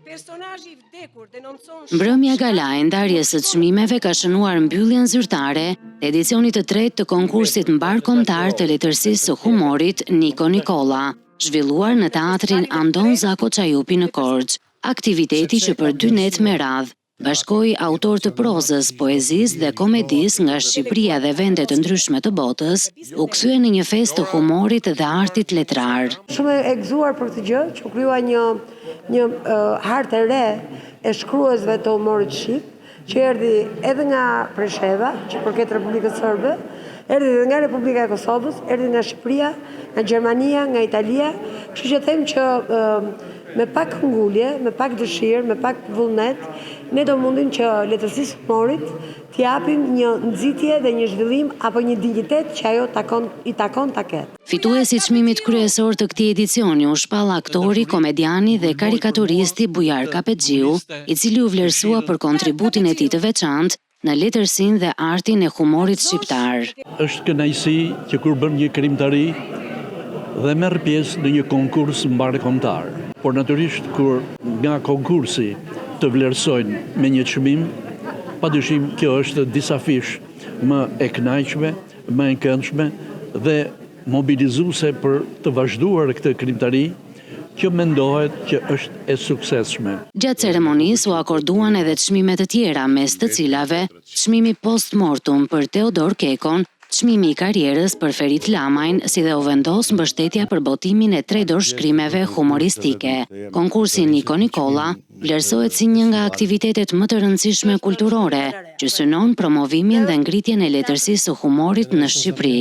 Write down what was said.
Personazhi i vdekur denoncon Mbrëmja gala e ndarjes së çmimeve ka shënuar mbylljen zyrtare të edicionit të tretë të konkursit mbarëkombëtar të letërsisë së humorit Niko Nikolla, zhvilluar në teatrin Andon Zako Çajupi në Korçë, aktiviteti që për dy net me radhë bashkoi autorë të prozës, poezisë dhe komedisë nga Shqipëria dhe vende të ndryshme të botës, u kthye në një festë të humorit dhe artit letrar. Shumë e gëzuar për këtë gjë, që u krijua një një hartë e re e shkruesve të humorit shqip, që erdhi edhe nga Presheva, që përket Republikës Sërbe, erdhi edhe nga Republika e Kosovës, erdhi nga Shqipëria, nga Gjermania, nga Italia, kështu që them që me pak ngulje, me pak dëshirë, me pak vullnet, ne do mundim që letërsisë humorit t'i japim një nxitje dhe një zhvillim apo një dinjitet që ajo takon, i takon ta ketë. Fitues i çmimit kryesor të këtij edicioni u shpall aktori, komediani dhe karikaturisti Bujar Kapexhiu, i cili u vlerësua për kontributin e tij të veçantë në letërsinë dhe artin e humorit shqiptar. Është kënaqësi që kur bën një krijimtari dhe merr pjesë në një konkurs mbarëkombëtar. Por natyrisht kur nga konkursi të vlerësojnë me një çmim, padyshim kjo është disafish më e kënaqshme, më e këndshme dhe mobilizuese për të vazhduar këtë krijimtari që mendohet që është e suksesshme. Gjatë ceremonisë u akorduan edhe çmime të tjera, mes të cilave çmimi post mortum për Teodor Kekon, çmimi i karrierës për Ferit Lamajn, si dhe u vendos mbështetja për botimin e tre dorëshkrimeve humoristike. Konkursi Niko Nikolla vlerësohet si një nga aktivitetet më të rëndësishme kulturore, që synon promovimin dhe ngritjen e letërsisë së humorit në Shqipëri.